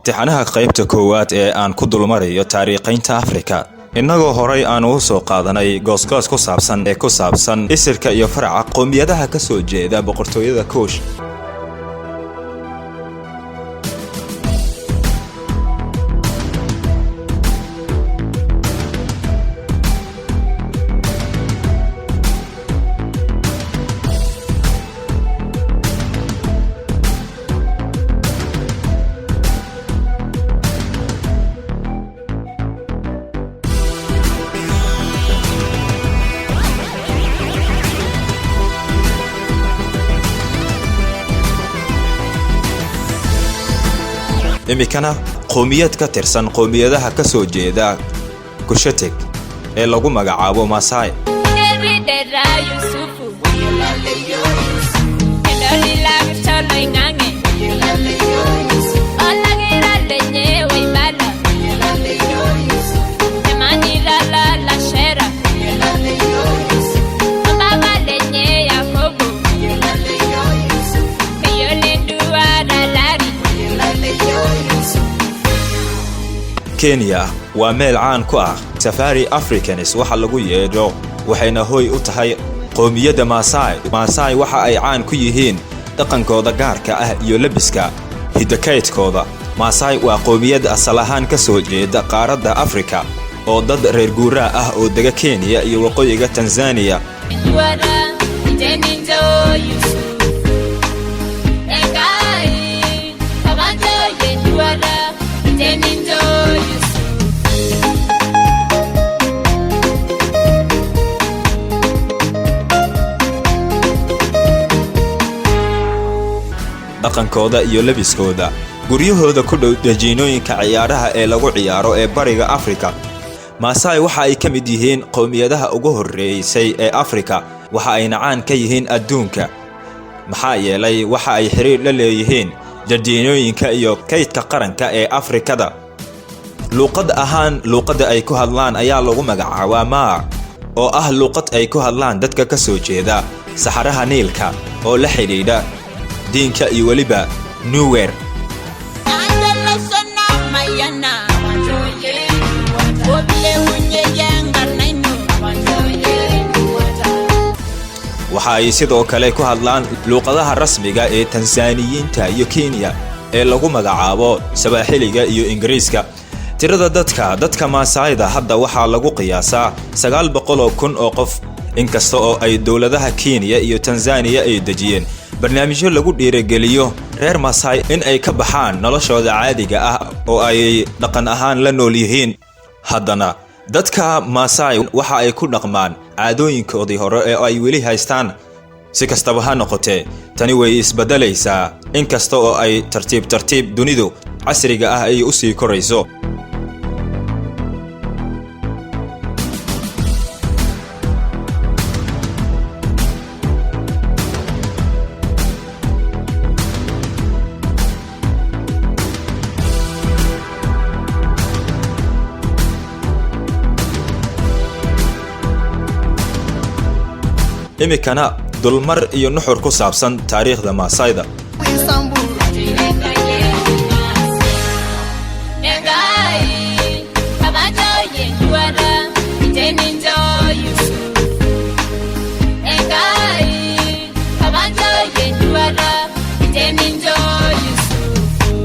Tixanaha qaybta koowaad ee aan ku dulmarayo taariikhaynta Afrika, innagoo horay aan uu soo qaadanay goosgoos ku saabsan ee ku saabsan isirka iyo faraca qowmiyadaha ka soo jeeda boqortooyada Kuush. Iminkana qowmiyad ka tirsan qowmiyadaha ka soo jeeda Cushitic ee lagu magacaabo Maasai. Kenya waa meel caan ku ah Safari Africans waxa lagu yeedho, waxayna hoy u tahay qowmiyadda Maasai. Maasai waxa ay caan ku yihiin dhaqankooda gaarka ah iyo labiska hidakaydkooda. Maasai waa qowmiyad asal ahaan ka soo jeeda qaaradda Afrika oo dad reer guuraa ah oo dega Kenya iyo waqooyiga Tanzania. Dhaqankooda iyo labiskooda, guryahooda ku dhow dajiinooyinka ciyaaraha ee lagu ciyaaro ee bariga Afrika. Maasai waxa ay ka mid yihiin qowmiyadaha ugu horreysay ee Afrika, waxa ayna caan ka yihiin adduunka, maxaa yeelay waxa ay xiriir la leeyihiin jardiinooyinka iyo kaydka qaranka ee Afrikada. Luuqad ahaan, luuqadda ay ku hadlaan ayaa lagu magacaabaa Maa, oo ah luuqad ay ku hadlaan dadka ka soo jeeda saxaraha Niilka oo la xidhiidha diinka iyo weliba Nuwer. Waxa ay sidoo kale ku hadlaan luuqadaha rasmiga ee Tansaaniyiinta iyo Kenya ee lagu magacaabo Sabaaxiliga iyo Ingiriiska. Tirada dadka Maasaayda hadda waxaa lagu qiyaasaa 900,000 oo qof, inkasta oo ay dowladaha Kenya iyo Tanzaniya ay dejiyeen barnaamijyo lagu dhiirigeliyo reer Maasai in ay ka baxaan noloshooda caadiga ah oo ay dhaqan ahaan la nool yihiin. Haddana dadka Maasai waxa ay ku dhaqmaan caadooyinkoodii hore ee ay weli haystaan. Si kastaba ha noqotee, tani way isbeddelaysaa, inkasta oo ay tartiib tartiib dunidu casriga ah ay u sii korayso. Iminkana dulmar iyo nuxur ku saabsan taariikhda Maasayda.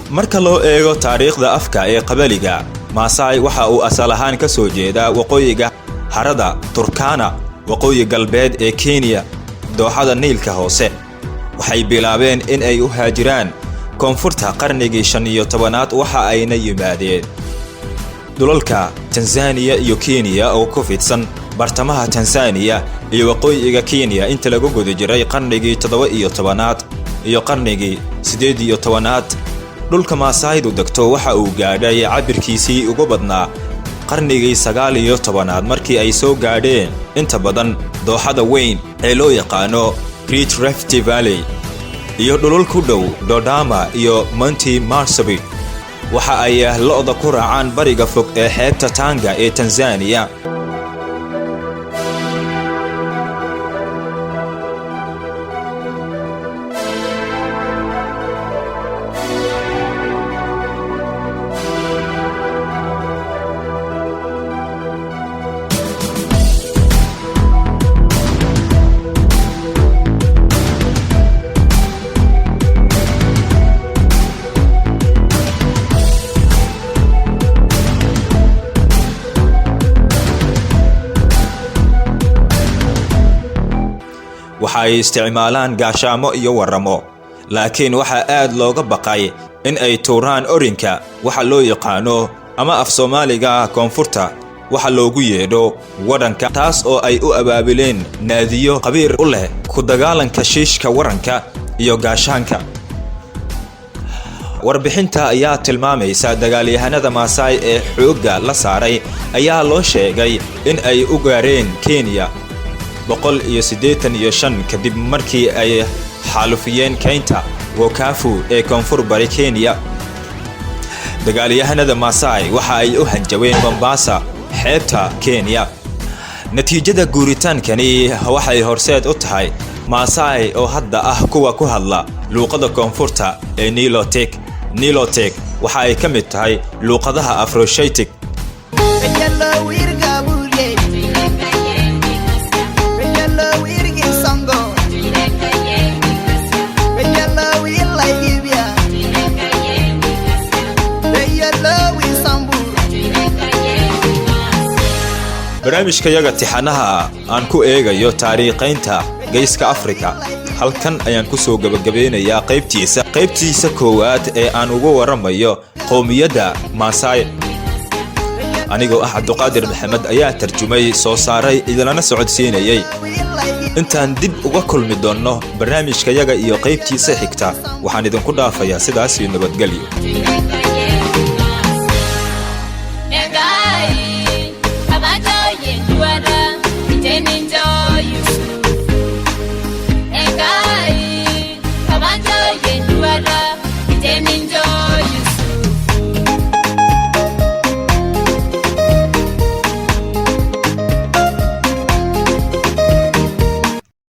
Marka loo eego taariikhda afka ee qabaliga, Maasai waxa uu asal ahaan ka soo jeedaa waqooyiga harada Turkana, waqooyi galbeed ee Kenya, dooxada Niilka hoose. Waxay bilaabeen in ay u haajiraan koonfurta qarnigii 15aad, waxa ayna yimaadeen dhulalka Tanzaniya iyo Kenya oo ku fidsan bartamaha Tanzaniya iyo waqooyiga Kenya inta lagu guda jiray qarnigii 17aad iyo qarnigii 18aad. Dhulka Maasaydu degto waxa uu gaadhay cabirkiisii ugu badnaa qarnigii 19aad, markii ay soo gaadheen inta badan dooxada weyn ee loo yaqaano Great Rift Valley iyo dhulul ku dhow Dodoma iyo Monti Marsabit. Waxa ay lo'da ku raacaan bariga fog ee xeebta Tanga ee Tanzaniya. Waxa ay isticmaalaan gaashaamo iyo waramo, laakiin waxaa aad looga baqay in ay tuuraan orinka, waxa loo yaqaano ama af Soomaaliga koonfurta waxa loogu yeedho wadhanka, taas oo ay u abaabuleen naadiyo khabiir u leh ku dagaalanka shiishka waranka iyo gaashaanka. Warbixinta ayaa tilmaamaysa dagaalyahanada Maasai ee xoogga la saaray ayaa loo sheegay in ay u gaareen Kenya 185 kadib markii ay xaalufiyeen keynta Wokafu ee koonfur bari Kenya. Dagaalyahanada Maasai waxa ay u hanjabeen Mombasa, xeebta Kenya. Natiijada guuritaankani waxay horseed u tahay Maasai oo hadda ah kuwa ku hadla luuqada koonfurta ee Nilotic. Nilotic waxa ay ka mid tahay luuqadaha Afroasiatic. Yellow irga bulye. Yellow irgi songo. Yellow Libya. Yellow Sambur. Barnaamijkayaga tixanaha aan ku eegayo taariikhaynta Geeska Afrika halkan ayaan ku soo gebagabeynayaa qaybtiisa koowaad ee aan uga waramayo qowmiyadda Maasai. Anigoo ah Cabduqaadir Maxamed ayaa tarjumay, soo saaray, idinlana socodsiinayay. Intaan dib uga kulmi doonno barnaamijkayaga iyo qaybtiisa xigta, waxaan idinku dhaafayaa sidaas iyo nabadgelyo.